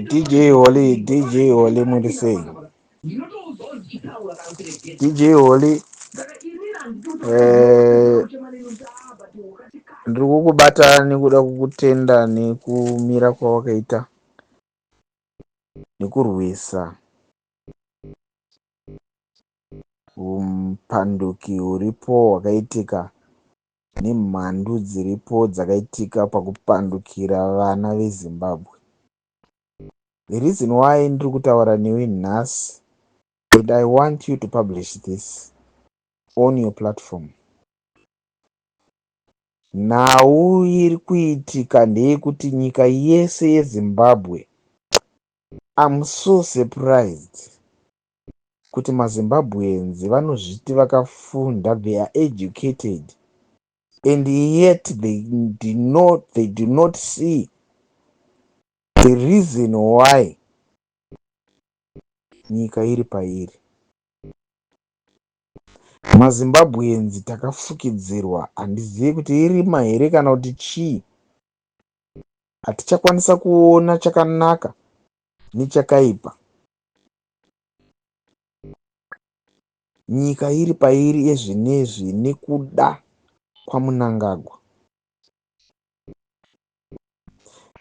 DJ Holly, DJ Holly muri sei? DJ Holly, eh, ndiri kukubata nekuda kukutenda nekumira kwawakaita nekurwisa Hupanduki huripo hwakaitika nemhandu dziripo dzakaitika pakupandukira vana veZimbabwe. The reason why ndiri kutaura newe nhasi and I want you to publish this on your platform. Nhau iri kuitika ndeyekuti nyika yese yeZimbabwe, I'm so surprised kuti maZimbabweans vanozviti vakafunda, they are educated and yet they do not see the reason why nyika iri pairi. MaZimbabweans takafukidzirwa, handizivi kuti irima here kana kuti chii. Hatichakwanisa kuona chakanaka nechakaipa. Nyika iri pairi ezvinezvi nekuda kwaMunangagwa.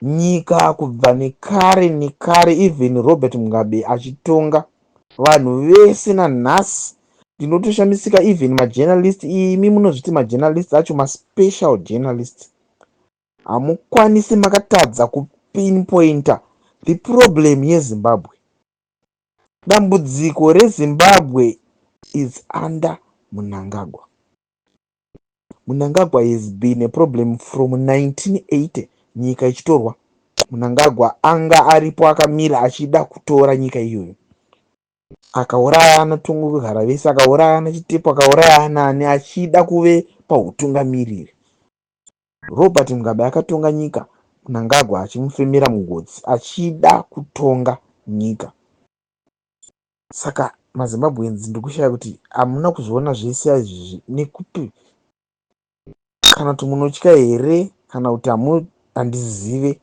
Nyika kubva nekare nekare, even Robert Mugabe achitonga, vanhu vese nanhasi ndinotoshamisika, even majournalist, imi munozviti majournalist acho, maspecial journalist, hamukwanisi, makatadza kupinpointa the problem yeZimbabwe. Dambudziko reZimbabwe is under Munangagwa. Munangagwa has been a problem from 1980 nyika ichitorwa. Munangagwa anga aripo akamira achida kutora nyika iyoyo. Akauraya anatongogara vese, akauraya anaChitepo, akauraya anani achida kuve pautungamiriri. Robert Mugabe akatonga nyika, Mnangagwa achimufemera mugotsi achida kutonga nyika. Saka maZimbabweans ndikushaya kuti hamuna kuzviona zvese izvi nekupi, kana kuti munotya here, kana kuti handizive.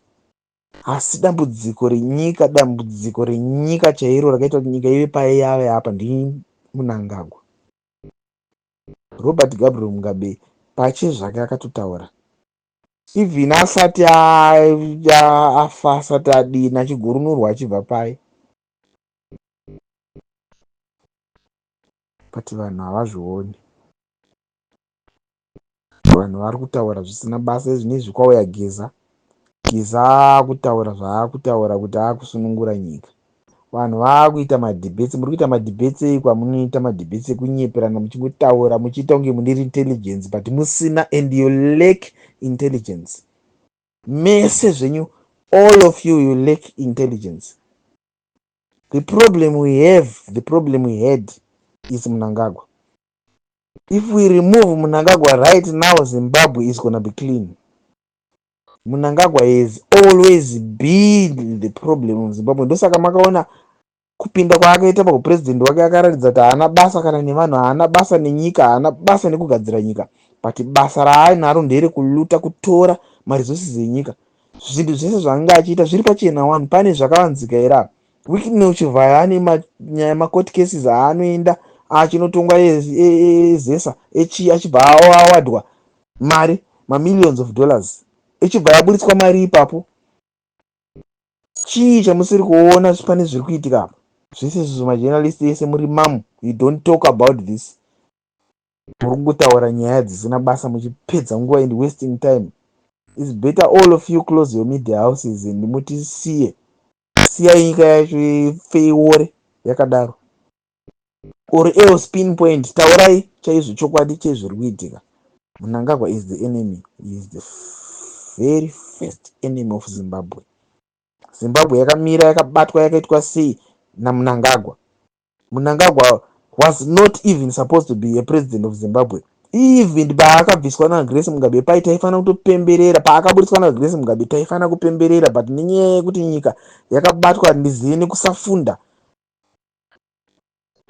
Asi dambudziko renyika, dambudziko renyika chairo rakaita kuti nyika ive paiyave apa ndiMunangagwa. Robert Gabriel Mugabe pachezvake akatotaura, even asati afa, asati adini, achigurunurwa achibva pai, but vanhu havazvioni. Vanhu vari kutaura zvisina basa. Izvinezvi kwauya Geza. Geza akutaura zvaakutaura kuti akusunungura nyika. Vanhu vaakuita madebates. Muri kuita madebates ei kwamunoita madebates ekunyeperana muchingotaura muchiita kunge mune intelligence, but musina, and you lack intelligence mese zvenyu. All of you, you lack intelligence. The problem we have, the problem we had is Mnangagwa. If we remove Mnangagwa right now, Zimbabwe is gonna be clean. Mnangagwa has always been the problem of Zimbabwe. Ndosaka makaona kupinda kwaakaita paupresident wake, akaratidza kuti haana basa kana nevanhu, haana basa nenyika, haana basa nekugadzira nyika, but basa raainaro nderekuluta, kutora maresources enyika. Zvinhu zvese zvaanga achiita zviri pachena. Wani pane zvakavanzika here apa? Wicknell Chivayo ane nyaya, macourt cases aanoenda achinotongwa ezesa echi, achibva awadwa mari, mamillions of dollars, ichibva yaburitswa mari ipapo. Chii chamusiri kuona pane zviri kuitika apa? Zvese izvozvo majournalist ese muri mamu, you don't talk about this. Muri kungotaura nyaya dzisina basa muchipedza nguva and wasting time. Is better all of you close your media houses and mutisiye. Siyai nyika yacho ife, iore yakadaro, or else pinpoint, taurai chaizvo chokwadi chezviri kuitika. Mnangagwa is the enemy. He is the very first enemy of Zimbabwe. Zimbabwe yakamira yakabatwa yakaitwa sei naMnangagwa. Mnangagwa was not even supposed to be a president of Zimbabwe. Even paakabviswa naGrace Mugabe pai, taifanira kutopemberera. Paakaburitswa naGrace Mugabe taifanira kupemberera, but nenyaya yekuti nyika yakabatwa ndizive nekusafunda,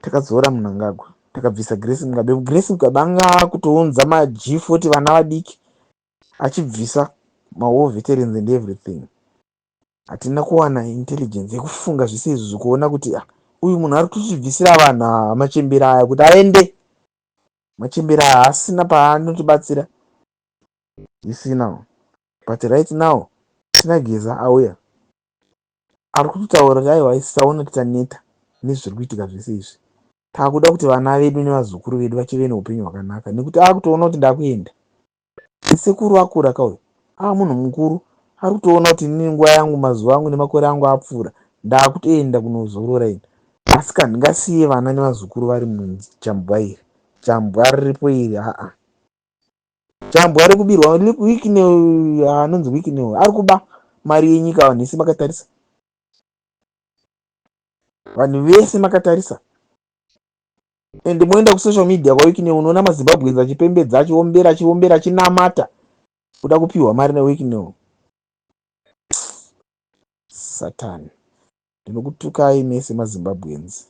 takadzora Mnangagwa, takabvisa Grace Mugabe. Grace Mugabe anga akutounza maG40, vana vadiki, achibvisa Mawar veterans and everything. Hatina kuwana intelligence yekufunga zvese izvi, zvikuona kuti ah, uyu munhu ari kutibvisira vanhu ava, machembera aya, kuti aende. Machembera aya asina paanotibatsira. You see now? But right now tina Geza auya, ari kutotaura kuti aiwa, isi taona titaneta nezviri kuitika zvese izvi. Taakuda kuti vana vedu nevazukuru vedu vachive neupenyu hwakanaka, nekuti akutoona kuti ndakuenda. Sekuru akura kauyu, aa munhu mukuru, ari kutoona kuti inini nguva yangu, mazuva angu nemakore angu apfuura, ndaakutoenda kunozorora ini. Asi ka ndingasiye vana nevazukuru vari mujambwa iri, jambwa riripo iri? Aa, jambwa rekubirwa. Wicknell, anonzi Wicknell, ari kuba mari yenyika. Vanhu vese makatarisa, vanhu vese makatarisa. Ende moenda kusocial media kwaWicknell, unoona maZimbabweans achipembedza, achiombera, achiombera, achinamata kuda kupiwa mari neWicknell. Satani, ndinokutukai mese maZimbabweans,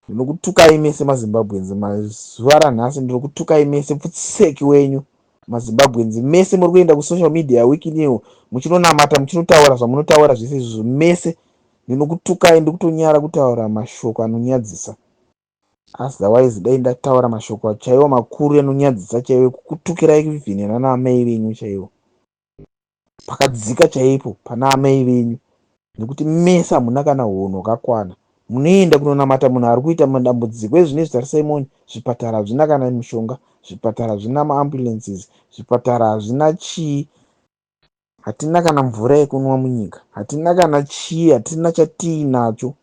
ndinokutukai mese maZimbabweans. Mazuva ranhasi ndinokutukai mese, pfutseki wenyu maZimbabweans mese muri kuenda kusocial media yaWicknell muchinonamata, muchinotaura zvamunotaura zvese izvozvo. Mese ndinokutukai. Ndikutonyara kutaura mashoko anonyadzisa. Otherwise dai ndataura mashoko chaiwo makuru anonyadzisa chaiwo, kukutukirai even nana amai venyu chaiwo, pakadzika chaipo pana amai venyu, nekuti mese hamuna kana hunhu hwakakwana. Munoenda kunonamata munhu ari kuita madambudziko ezvinezvi. Tarisai moni, zvipatara hazvina kana mishonga, zvipatara hazvina maambulances, zvipatara hazvina chii, hatina kana mvura yekunwa munyika, hatina kana chii, hatina chatiinacho.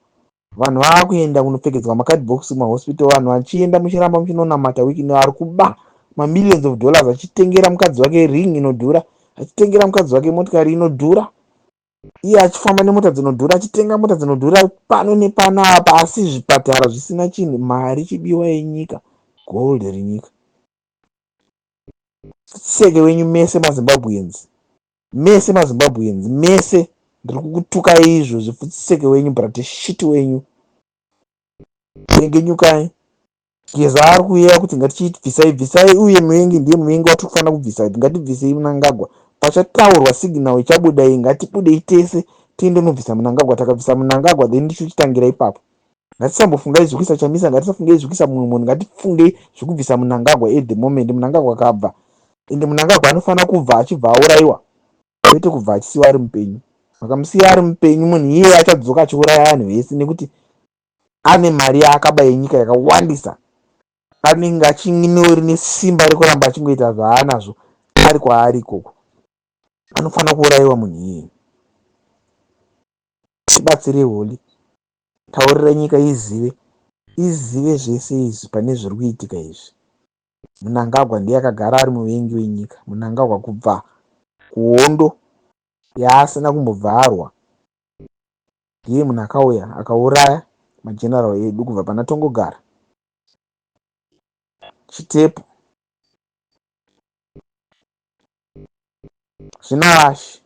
Vanhu vaakuenda kunopfekedzwa macardbox kumahospital, vanhu vachienda, muchiramba muchinonamata Wicknell ari kuba mamillions of dollars, achitengera mukadzi wake ring inodhura, achitengera mukadzi wake motikari inodhura, iye achifamba nemota dzinodhura, achitenga mota dzinodhura pano nepano apa, asi zvipatara zvisina chinhu, mari chibiwa yenyika, gold renyika. Seke wenyu mese maZimbabweans, mese maZimbabweans mese, ndiri kukutukai izvozvi. Pfutseke wenyu, bratishiti wenyu, pengenyukai. Geza ari kuuya kuti ngatichibvisai, bvisai uye muvengi ndiye muvengi watiri kufanira kubvisa, kuti ngatibvisei Munangagwa. Pachataurwa signal ichabuda iyi, ngatibudei tese tiende nobvisa Munangagwa. Takabvisa Munangagwa, then ndichochitangira ipapo. Ngatisambofungai zvekuisa Chamisa, ngatisafungai zvekuisa mumwe munhu, ngatifungei zvekubvisa Munangagwa. At the moment Munangagwa akabva, ende Munangagwa anofanira kubva achibva aurayiwa, kwete kubva achisiyiwa ari mupenyu. Vakamusiya ari mupenyu, munhu iyeye achadzoka achiuraya vanhu vese, nekuti ane mari yaakaba yenyika yakawandisa. Anenge achinori nesimba rekuramba achingoita zvaanazvo ari kwaari ikoko. Anofanira kuurayiwa munhu iyeye. Tibatsire holi, taurira nyika izive, izive zvese izvi pane zviri kuitika izvi. Munangagwa ndiye akagara ari muvengi wenyika. Munangagwa kubva kuhondo yaasina kumbobva arwa, ndiye munhu akauya akauraya mageneral edu, kubva pana Tongogara, Chitepo, Zvinavashe.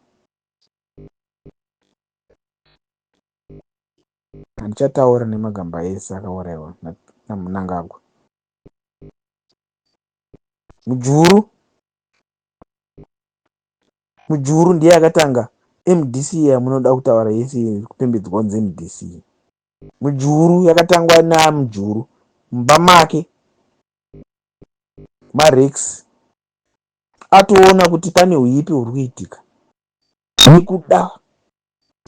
Handichataura nemagamba ese akaurayiwa naMunangagwa. Mujuru, Mujuru ndiye akatanga MDC yamunoda kutaura yese kupembedzwa kunzi MDC. Mujuru yakatangwa naMujuru mumba make. MaRex atoona kuti pane uipi huri kuitika nekuda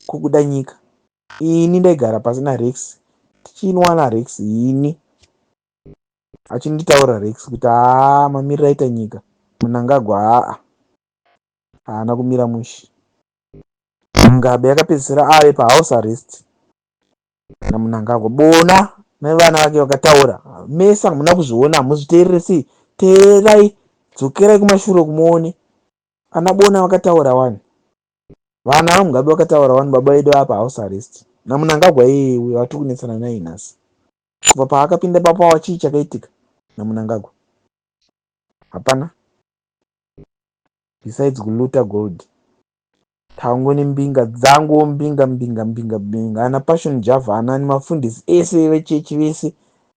kwokuda nyika. Ini ndaigara pasi naRex, tichinwa naRex, ini achinditaura Rex kuti haa, mamiriro aita nyika, Munangagwa haa, haana kumira mushe. Mugabe akapedzisira ave pahouse arrest naMunangagwa. Bona nevana vake vakataura mese, hamuna kuzviona, hamuzviteerere sei? Teerai, dzokerai kumashure kumuone. Ana Bona vakataura wani, vana vaMugabe vakataura wani, baba vedu vapa house arrest naMunangagwa iyeye uyo vatiri kunetsana naye nhasi. Kubva paakapinda papower, chii chakaitika naMunangagwa? Hapana, besides kuluta gold. Tango nembinga dzangu, mbinga, mbinga, mbinga, mbinga. Ana Passion Java, anani, mafundisi ese vechechi vese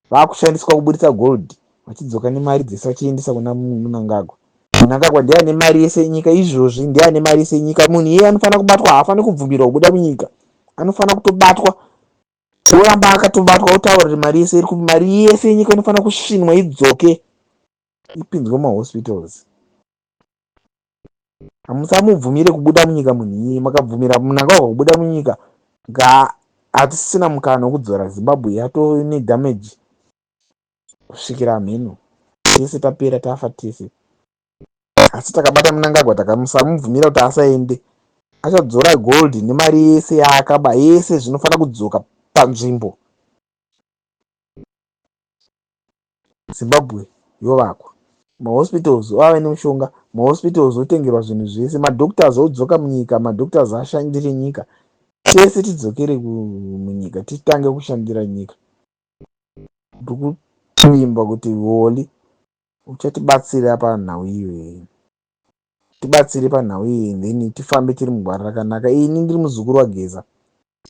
vakushandiswa kuburitsa gold, vachidzoka nemari dzese vachiendesa kuna Munangagwa. Mnangagwa ndiye ane mari yese yenyika izvozvi, ndiye ane mari yese yenyika. Munhu iyeye anofanira kubatwa, haafaniri kubvumirwa kubuda munyika. Anofanira kutobatwa, oramba akatobatwa, otaura kuti mari yese iri kupi. Mari yese yenyika inofanira kusvinwa, idzoke, ipinzwe mumahospitals. Hamusamubvumire kubuda munyika munhu iyeye. Makabvumira Mnangagwa kubuda munyika, hatisisina mukana wekudzora Zimbabwe. Yatone damage kusvikira mheno tese tapera, tafa tese. Asi takabata Mnangagwa, takamusamubvumira kuti asaende, achadzora gold nemari yese yaakaba yese. Zvinofanira kudzoka panzvimbo, Zimbabwe yovakwa, mahospitals ave nemushonga, mahospitals otengerwa zvinhu zvese, madoctors odzoka munyika, madoctors ashandire nyika. Tese tidzokere munyika, titange kushandira nyika. Ndikuvimba kuti Holy uchatibatsira panhau iyoyi, tibatsire panhau iyi, then tifambe tiri mugwara rakanaka. Ini ndiri muzukuru waGeza.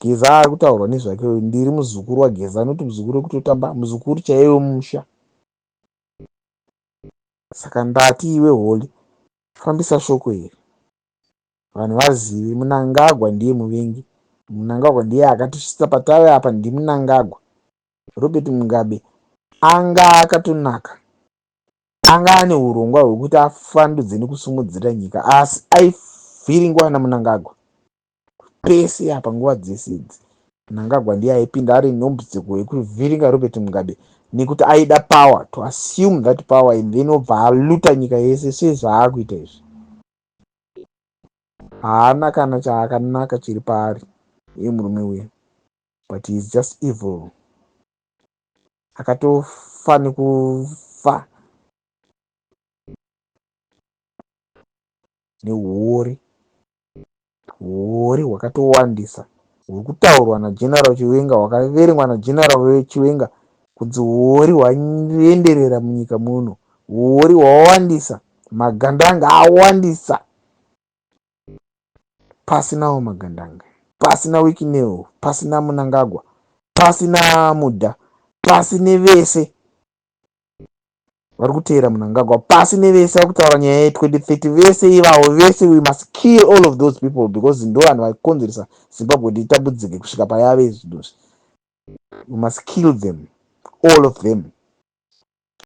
Geza ari kutaurwa nezvake, ndiri muzukuru waGeza, anoti muzukuru wekutotamba, muzukuru chaiye wemusha. Saka ndati iwe Holy, fambisa shoko iri, vanhu vazive Mnangagwa ndiye muvengi. Mnangagwa ndiye akatisvitsa patave apa, ndiMnangagwa. Robert Mugabe anga akatonaka, anga ane urongwa hwekuti afandudze nekusumudzira nyika, asi aivhiringwa naMnangagwa pese apa. Nguva dzese idzi Mnangagwa ndiye aipinda ari nobstacle yekuvhiringa Robert Mugabe, nekuti aida power, to assume that power, and then obva aluta nyika yese sezvaakuita izvi. Haana kana chaakanaka chiri paari iye murume uya, but he is just evil. Akatofa nekufa neuori, huori hwakatowandisa huri kutaurwa naGeneral Chiwenga, hwakaverengwa naGeneral Chiwenga kunzi huori hwaenderera munyika muno, huori hwawandisa, magandanga awandisa. Pasinawo magandanga, pasina Wicknell, pasina Mnangagwa, pasina Mudha, pasi nevese vari kuteera Mnangagwa, pasi nevese vari kutaura nyaya ye2030, vese ivavo vese. We must kill all of those people because ndo vanhu vakonzeresa Zimbabwe kuti itambudzike kusvika payave zvinozvi. We must kill them, all of them.